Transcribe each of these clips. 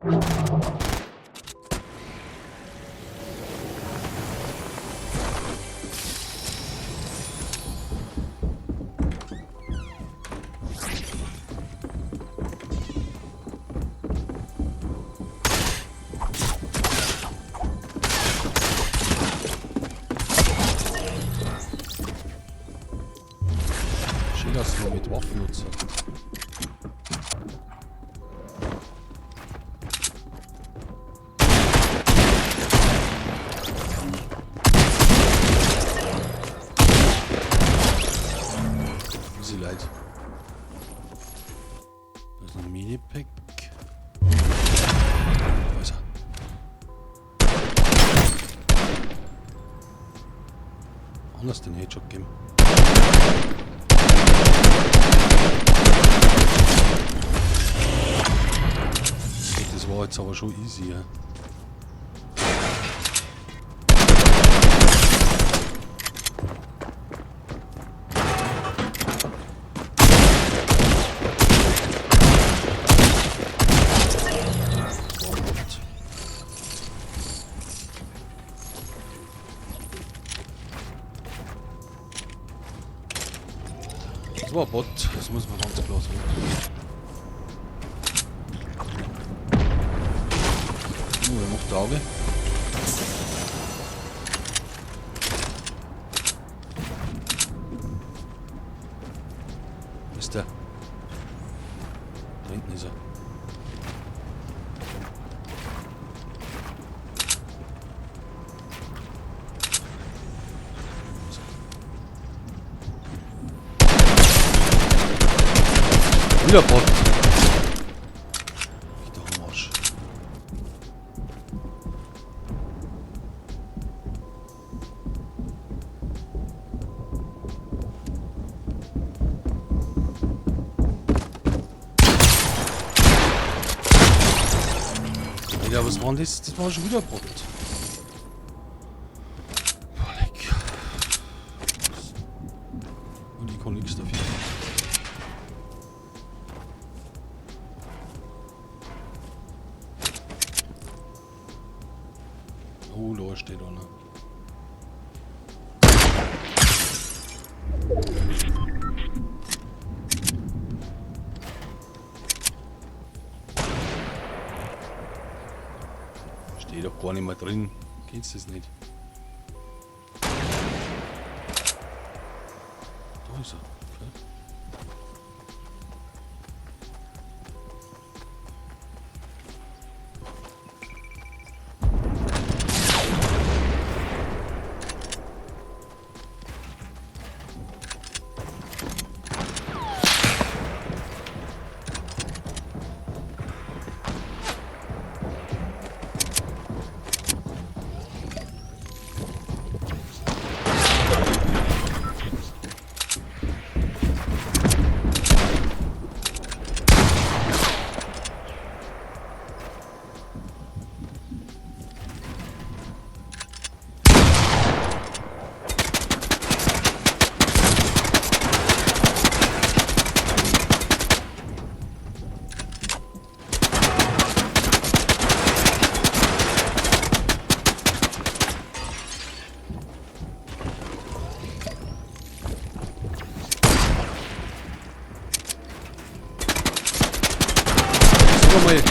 Schön, dass man mit Waffen nutzen. Sie leid. Das ist ein Mini-Pack. Da ist er. Anders den Headshot geben. Das war jetzt aber schon easy, ja. Das war ein Bot, das muss man ganz klar sagen. Oh, er macht Auge. Wo ist der? Da hinten ist er. Wieder Bot. Ich doch am Arsch. Alter, was war denn das? Das war schon wieder Bot. Boah, leck. Und ich kann nichts dafür. Oh, da steht einer. Steht doch gar nicht mehr drin. Kennst du das nicht? Da ist er. Okay. Sag mal.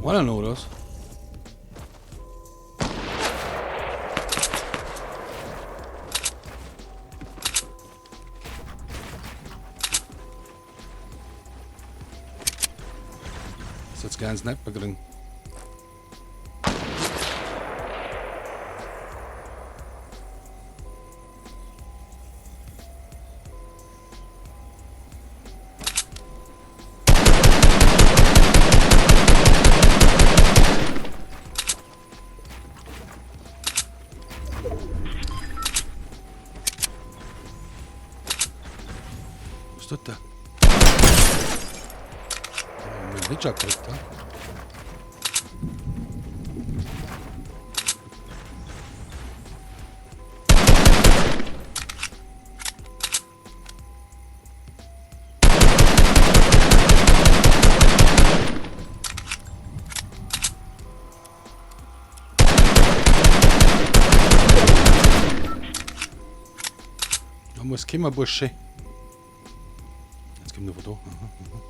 Einer noch, oder was? Ist jetzt gleich einen Sniper kriegen. Was tut der? Mit Witcher gekriegt, ja? Da muss kommen, Bursche. Jetzt kommt noch von da. Aha, aha.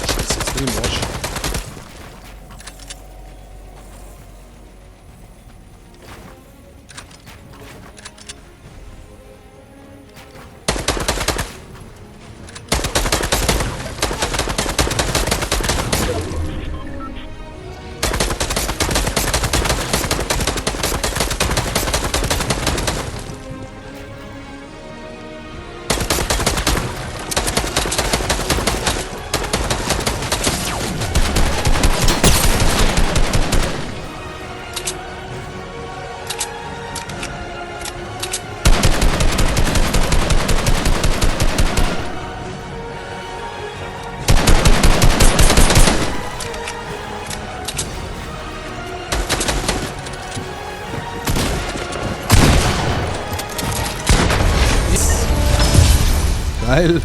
Scheiße, jetzt bin ich im Arsch. Geil.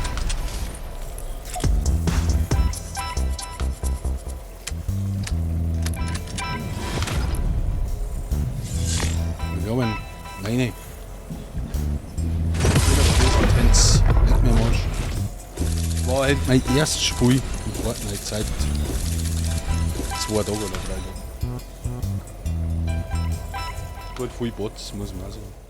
Wir haben meine. Wenn's nicht mehr machst. Das war halt mein erstes Spiel in Fortnite seit 2 Tagen oder 3 Tagen. Gut, viel Bots, muss man auch sagen.